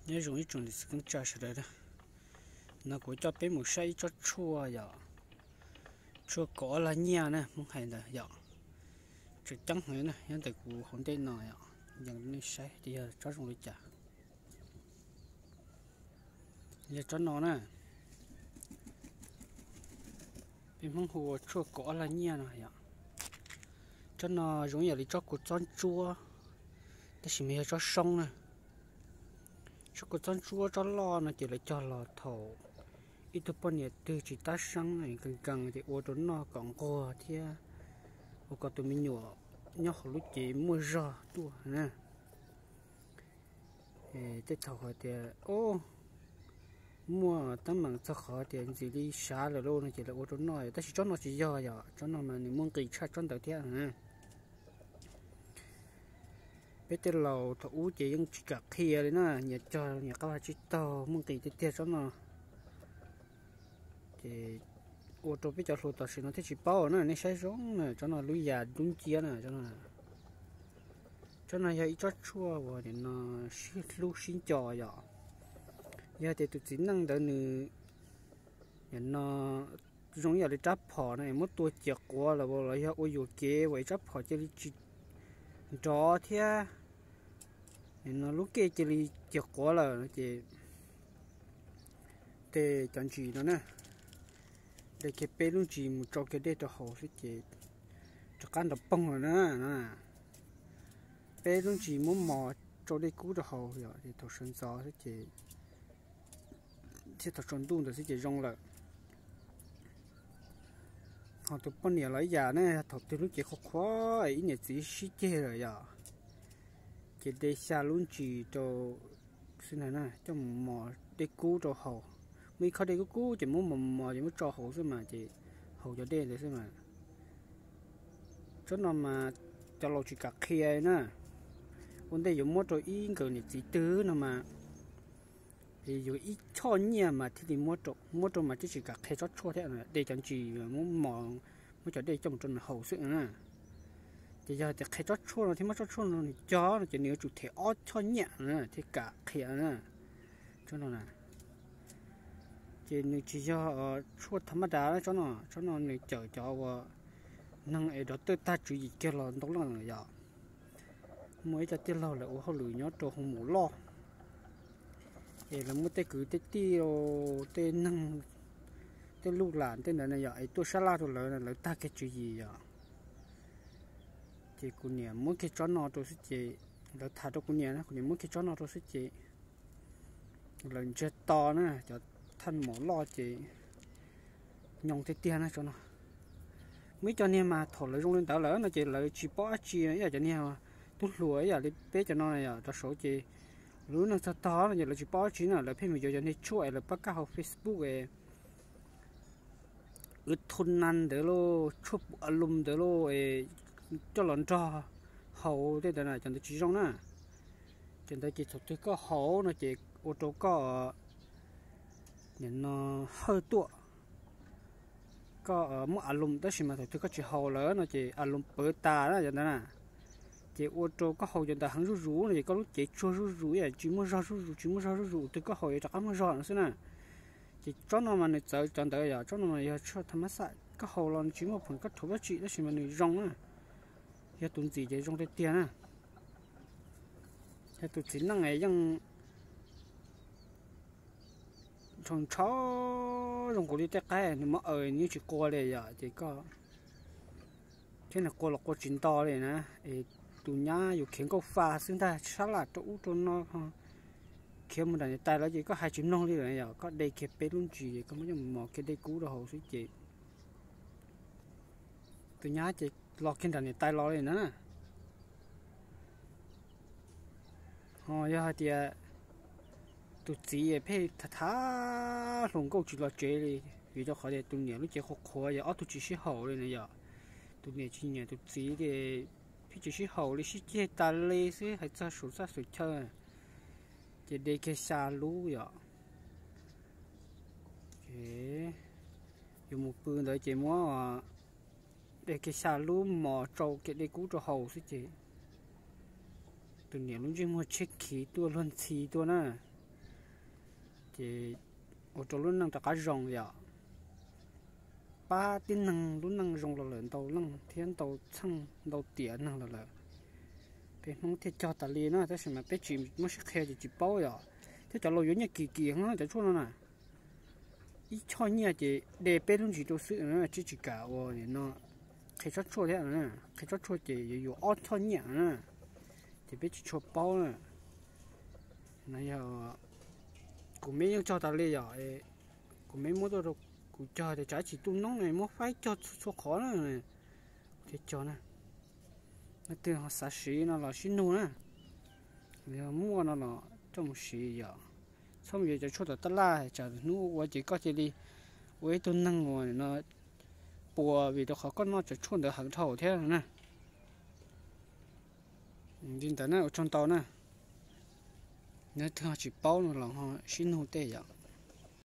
Nyob zoo ib tsoom niam txiv kwv tij sawv daws, no kuv coj peb mus saib ib tsob tshuaj yom, tshuaj kaum ob lag nyiaj na Hmoob hais ntawd yom. Tseem ceeb heev na, nyob ntawm kuv hauv ntej no yom, yees nej saib tias yog tsob zoo li cas. Yog tsob no na, peb Hmoob hu ua tshuaj kaum ob lag nyiaj no yom. Tsob no zoo ib yam li tsob kua txob ntsuab, tab sis mas yog tsob soob na. Tsob kua txob ntsuab tsob loj no ces lawv cog los thaum ib tug poj niam twg tsis tab seeb nkees nkees ces ua rau noj kom nquag thiab ua kom tus me nyuam nyob hauv lub cev muaj zog tuaj na. Tej thaum hais tias muaj teeb meem txog qhov tias ntxim li sav lawm lauj no ces lawv ua rau noj, tab sis tsob no tsis yog yom, tsob no mas nws muaj nqis tshaj tsob ntawd thiab. Peb tej laus thaum ub ces yeej tsis kam qhia li na, nyias cog nyias qab vaj tsib taug, muaj nqis tiag tiag tsob no. Ces ua rau peb cov hluas tam sim no thiaj tsis paub na, nej saib zoo na, tsob no lub yas dub nciab na, tsob no. Tsob no yog ib tsob tshuaj uas nim no sib hlub sib nco yom. Yog tias tus txiv neej ntawd nws nim no zoo ib yam li rab phom no muab tua cias quav lawm los yog ua yuam kev uas rab phom cia li tsis nrov thiab nim no lub kej cia li cias quav lawm no ces tej cov ntsis no na, de kiag peb lub ntsis mus tsau kiag dej rau haus xwb ces rov qab nrov poog lawm na. Peb lub ntsis muab mos tsau dej kub rau haus yom, thaum sawv ntxov xwb ces thiab thaum tsaus ntuj ntawd xwb ces zoo lawm. Ho tus poj niam los ib yam ne, thaum twg lub cev qhuav qhuav es ib niam txiv sib ceg lawm yom, ces de xya lub ntsis rau xwb ntag na, coj mus mos dej kub rau haus. Muaj ib khob dej kub kub ces muab mos mos ces muab tso hauv xwb mas ces haus cov dej ntawd xwb mas. Tsob no mas cov laus tsis kam qhia na, ua ntej yuav muab rau ib nkawm niam txiv twg no mas yus ib choj nyiaj mas thiaj li muab rau, muab rau mas twb tsis kam qhia tsob tshuaj thiab, de cov ntsis muab mos, muab cov dej coj mus rau nws haus xwb na. Ces yog tias qhia tsob tshuaj no thiab muab tsob tshuaj no nws cog no ces nws yuav tsum them ob choj nyiaj na thiaj kam qhia na. Tsob no na, ces nws tsis yog tshuaj tham maj das, tsob no, tsob no nws cawm cov uas neeg es dov tawj tag tswv yim kiag los ntau leej lawm yom. Muaj ib co tij laug lawv ua hauj lwm nyob rau hoo maum loj, es lawv muaj tej kwv tej tij, tej neeg, tej luj lam tej ntawd na yom, es tuaj sab laj rau lawv, lawv tag kiag tswv yim yom. Ces kuv niam muab kiag tsob no rau xwb ces, lawv tham rau kuv niam na, kuv niam muab kiag tsob no rau xwb ces lawv ntsiag to na, cov thaj maum loj ces nyoos tiag tiag na tsob no. Muaj ib co niag mas thaum lawv zoo li ntawd lawm no ces lawv tsis paub dab tsi, ib yam cov niag tub hluas ib yam li peb cov no yom, rov saud ces lub neej txog tog no ces lawv tsis paub dab tsi na, lawv pheej mus yuav cov niag tshuaj es lawv pab kaj hauv Facebook es wb thu nan ntawd lauj, tshuaj pum a lum ntawd lauj, coj los nrog haus tej ntawd na, cov ntawd tsis zoo na. Cov ntawd ces thaum twg koj haus no ces ua rau koj nim no hawj tuaj, koj muaj a lum, tab sis mas thaum twg koj tsis haus lawm no ces a lum pawv tas na cov ntawd na. Ces ua rau koj haus cov ntawd heev zuj zus no ces koj lub cev tsuag zuj zus, ib yam tsis muaj zog zuj zus, tsis muaj zog zuj zus, twg koj haus yuav rov qab muaj zog no xwb na. Ces tsob no mas nws txawv cov ntawd yom, tsob no mas yog tshuaj tham mab xaj, koj haus los nws tsis muaj phoom kab thuv dab tsi tab sis mas nws zoo na. Yog tus ntxim ces zoo tiag tiag na. Yog tus txiv neej yeej ntshaus ntsho zoo nkaus li tej qaib nws muab aws nws yeej tsis qua li yom, ces koj thiab nws qua los qua tsis nto li na. Es tus nyab yus khiav nkauj fa xwb ntag, sab laj rau ub rau no, khiav mus nram niam tais lawm ces koj hais tsis mloog li lawm yom. Koj de kiag peb lub ntsis koj muab coj mus mos kiag dej kub rau haus xwb ces tus nyab ces los kiag nram niam tais los li na. Ho yog hais tias tus txiv pheej tham tham hluas nkauj tsis los tsev li, vim rau qhov tias tus niam lub cev qhuav qhuav, yog ob tug tsis sib haum li na yom. Tus niam tsis nyiam tus txiv li, pheej tsis sib haum li, sib ceg tas li xwb, hais txog saum txaj saum chaw ces de kiag xya lub yom. Yuav mus pw ntawd ces muab de kiag xya lub mos tsau kiag dej kub rau haus xwb ces tus niam lub ntsej muag tshiab khiv tuaj luag ntxhi tuaj na. Ces ua rau lub neej rov qab zoo yom. Pab tib neeg lub neej zoo los lawm ntau leej thiab ntau txheej ntau tiam neeg los lawm. Peb Hmoob thiaj cog tas li na, tab sis mas peb tsis muab sib qhia ces tsis paub yom. Thiab cov laus yuav nyiaj kim kim heev cov tshuaj no na. Ib choj nyiaj ces de peb lub ntsis rau xwb na, tsis tsis kam ua no qhia tsob tshuaj thiab. Qhia tsob tshuaj ces yuav yuav ob choj nyiaj na, ces peb tsis tshua paub na. No yog kuv me yeej cog tas li yom. Kuv me muab tuaj rau kuv cog tias tsam ib chim tuaj noob ne muab faib cog txhua qhov na. Thiaj cog na. Leej twg ho xav siv no los sib nug na, yog muaj no los coj mus siv yom. Txhob mus yuav cov tshuaj tom tab laj tsam hnub ua ces koj cia li ua ib tug neeg uas no puas vim rau qhov koj noj cov tshuaj ntawd heev dhau thiab na. Li ntawd na, ua tsaug ntau na. Leej twg ho tsis paub no los ho sib nug tej yom.